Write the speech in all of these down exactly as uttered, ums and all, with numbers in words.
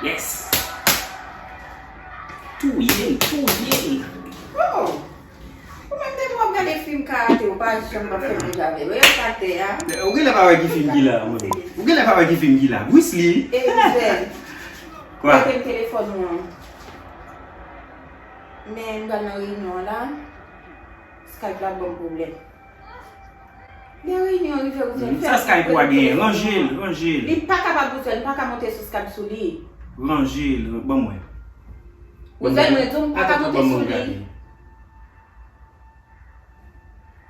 Yes! Touye l, touye l. Oh! Ou menm depi w ap gade fim karate, ou pa janm ap fè bouj avè yo. Yo kate a. Ou genlè pa wè ki fim ki la, mwen. Ou genlè pa wè ki fim ki la. Bruce Lee. E, Zen. Kwa? Prete m telefòn ou an. Men m pral nan reyinyon an la. Skype la ban m pwoblèm. Lè reyinyon an rive, Roosevelt, fè sa Skype ou a genyen, ranje l, ranje l. Li pa kapab, Roosevelt, m pa ka monte sou Skype sou li. Ranje l, ban mwen. Roosevelt, mwen di w, m pa ka monte sou li.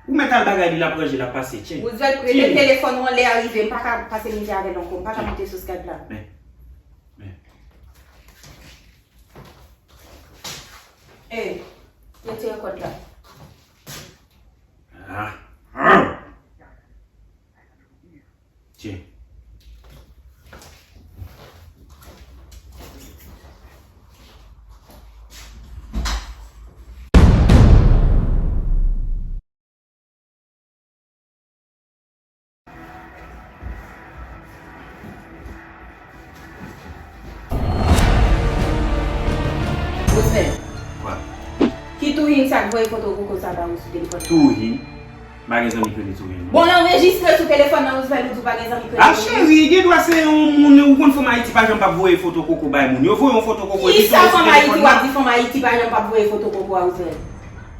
Ou mèt al bagay li, l ap ranje, l ap pase, tyen. Roosevelt, prete telefòn ou an, lè a rive, m pa ka pase midi avè l ankò, m pa ka monte sou Skype la. Men, men. Ey, retire kòd la. Ah, ah. Tyen. Roosevelt. Kwa? Ki Touhin sa k voye foto koko sa ba ou sou telefòn? Touhin? M pa gen zanmi k rele Touhin, non. Bon, l anrejistre sou telefòn nan, Roosevelt, ou di w pa gen zanmi k rele Touhin? Ah, cheri, gen dwa se yon moun, ou konn fanm Ayiti pa janm p ap voye foto koko bay moun. Yo voye yon foto koko epi tou sou telefòn nan. Kisa fanm Ayiti w ap di fanm Ayiti pa janm p ap voye foto koko a, Roosevelt?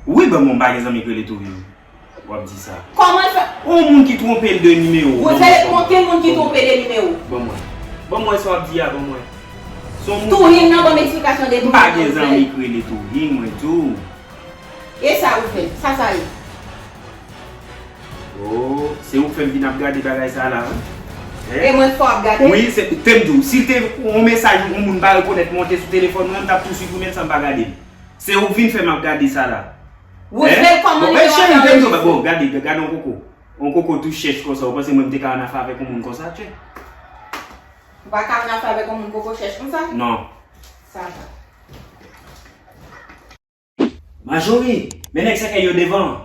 Wi, ban mwen, m pa gen zanmi k rele Touhin. W ap di sa. Kòman l fè? On moun ki twonpe l de nimewo. Wouzèl, anpil moun ki twonpe l de nimewo. Ban mwen. Ban mwen sa w ap di a, ban mwen. Se on moun. Touhin nan ban m eksplikasyon de Touhin nan. M pa gen zanmi k rele Touhin, mwen tou. E sa ou fè? Sa sa ye? Oh, se ou k fè m vin ap gade bagay sa la, wi. E mwen k fè w ap gade? Wi, se, te m di w, si l te on mesaj yon moun m pa rekonèt monte sou telefòn mwen, m t ap tou siprimen l san m pa gade l. Se ou k vin fè m ap gade sa la. Wouzèl, kòman li te wè sa? Bon, cheri, bon, gade, gade yon koko. Yon koko tou chèch konsa. Ou panse mwen m te ka ann afè avèk yon moun konsa, tchè? Ou pa ka ann afè avèk yon moun koko chèch konsa? Non. Sa va. Majori, men nèg sèkèy yo devan.